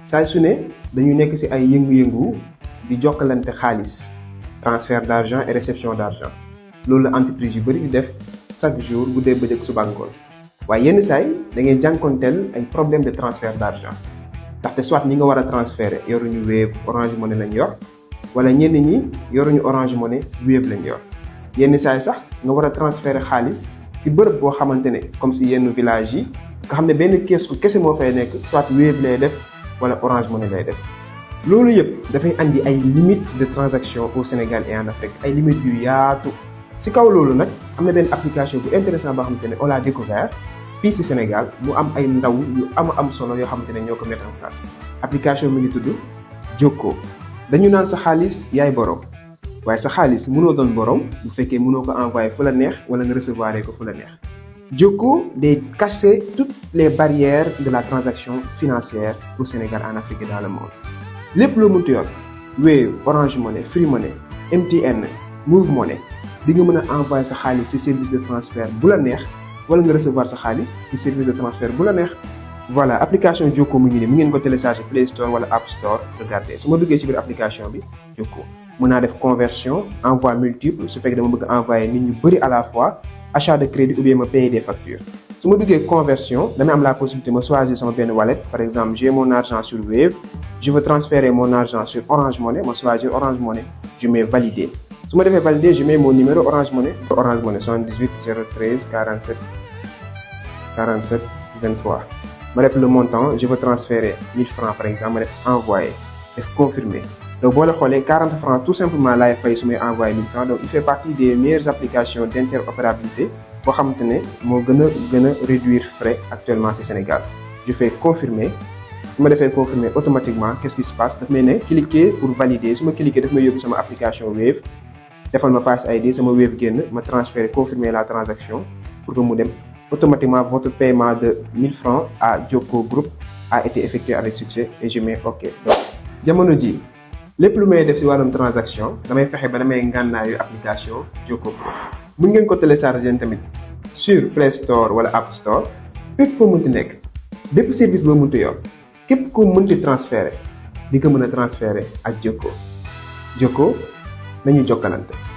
saa su ne dañu nekk ci ay yëngu-yëngu di jokkalante xaalis transfert d'argent et réception d'argent loolu la entreprise yu bari di def chaque jour bu dee bëccëg suba ngoon waaye yenn saa yi da ngeen jànkonteel ay problème de transfert d'argent ndaxte soit ñi nga war a transférer yoruñu Wave Orange Money lañ yor wala ñenn ñi yoruñu Orange Money Wave lañ yor yenn saa yi sax nga war a transférer xaalis ci bërëb boo xamante ne comme ci yenn village yi nga xam ne benn kees ku kese moo fay nekk soit Wave lay def wala Orange Money lay def loolu yëpp dafay andi ay limites de transaction au Sénégal et en Afrique ay limites yu yaatu ci kaw loolu nag am na benn application bu intéressant boo xamante ne on l'a découvert fii ci Sénégal mu am ay ndaw yu am solo yoo xamante ne ñoo ko mettre en place application mi ngi tudd Jokko dañu naan sa xaalis yaay borom waaye sa xaalis mënoo doon borom bu fekkee mënoo ko envoyer fu la neex wala nga recevoir ko fu la neex Jokko day casser toutes les barrières de la transaction financière au Sénégal, en Afrique et dans le monde. lépp loo mënti yor Wave Orange Money Free Money MTN Move Money di nga mën a envoyer sa xaalis ci service de transfert bu la neex wala nga recevoir sa xaalis ci service de transfert bu la neex. voilà application Jokko mu ngi nii mu ngeen ko télécharger Play Store wala App Store regardez su ma duggee ci biir application bi Jokko mën naa def conversion envoi multiple su fekkee dama bëgg envoyer nit ñu bëri à la fois achat de crédit ou bien me payer des factures. su ma duggee conversion damay am la possibilité de choisir sama benn wallet par exemple j'ai mon argent sur Wave je veux transférer mon argent sur Orange Money ma choisir Orange Money je mets valider su ma defee valider je mets mon numéro Orange Money 78 013 47 47 23 ma def le montant je veux transférer 1000 francs par exemple ma def envoyer def confirmer donc boo la xoolee 40 francs tout simplement laay fay su may envoyer 1000 francs donc il fait partie des meilleures applications d'interopérabilité boo xamante ne moo gën a réduire frais actuellement ci Sénégal je fais confirmer su ma defee confirmer automatiquement qu'est-ce qui se passe daf may ne cliquer pour valider su ma cliquer daf may yóbbu sama application Wave defal ma Face ID sama Wave génn ma transférer confirmer la transaction pour que mu dem automatiquement votre paiement de 1000 francs à Jokko Group a été effectué avec succès et je mets OK. donc jamono ji lépp lu may def ci wàllum transaction damay fexe ba damay ngànnaayu application Jokko Group. mën ngeen ko télécharger tamit sur Play Store wala App Store fépp foo mënti nekk bépp service boo mënti yor képp ko mënti transférer di nga mën a transférer ak Jokko nañu jokkalante.